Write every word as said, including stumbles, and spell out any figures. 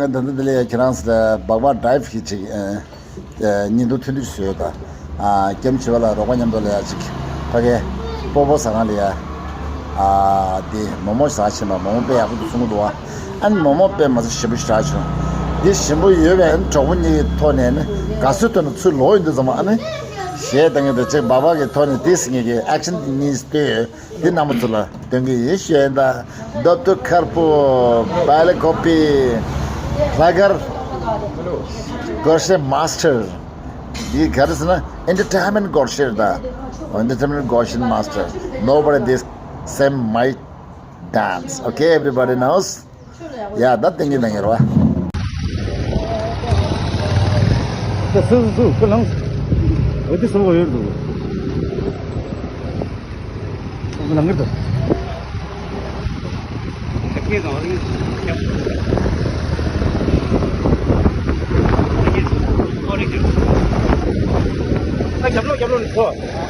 ད་ལྟ་འདི་ལ་ཡ་ཁྱེད་རང་ཚོ་ལ་སྦག་སྦག་ཌའེབ་ཞིག་ཅིག་ཨ་ཨ་བརྙན་ཐུང་ཐུང་ཐུང་བཟོས་ཡོད་ད། ཨ་ཀེམ་བྱེད་པ་ལ་རོགས་པ་མཉམ་དུ་ལ་ཡ་ཅིག་ཕ་གའི་སྤོ་བོ་ཟ་ཁང་ལ་ཡ་ཨ་དེ་མོག་མོག་ཟ་ཕྱིན་པ། མོག་མོག་དཔེ་ཡག་པོ་འདུག་གསུང་གི་འདུག་བ། ཨ་ནི་མོག་མོག་དཔེ་མ་ཚད་ཞིམ་པོ་ཞེ་དྲག་བྱུང་། འདི་ཞིམ་པོ་ཡོད་པའི་ཨ་ནི་གྲོགས་པོ་གཉིས་ཀྱི་ཐོག་ནས་ནི་དགའ་བསུའི་ཐོག་ནས་ཚུར་ལོག་ཡོང་དུས་ཙམ་ཨ་ནི་གཞས་གཏོང་གི་འདུག་ཅིག་སྦག་སྦག་གི་ཐོག་ནས་དེ་ཟིན་ངེས་ཀྱི་ཨེག་ཤན་གཉིས་བསྟོད་ཡོད། འདི་རྣམ་པ་ཚོ་ལ་སྟོན་གྱི་ཡིན་ཞུ་ཡིན་ད། རྡོབ་ཏུ་མཁར་པོ། སྦེལ་ཀོབ། ལྷག་དཀར། སྒོར་གཞས་མཱས་ཊར། འདི་ག་རེ་ཟེར་ན་ཨེན་ཊར་ཊེན་མེན་ཊི་སྒོར་གཞས་ད། ཨེན་ཊར་ཊེན་མེན་ཊི་སྒོར་གཞས་མཱས་ཊར། Nobody this same my dance. Okay, everybody knows. ཡ་ད་ཏིང་ངེ་ཏིང་ངེ་ར་བ། ད་སུ་སུ་སུ་ཁོ་ལངས། འོ་དེ་སུ་བ་ཡོད་འདུག་ཁོ་ལངས་གི་འདུག་རྒྱབ་ལོགས་རྒྱབ་ལོགས་ནས་ཐོ།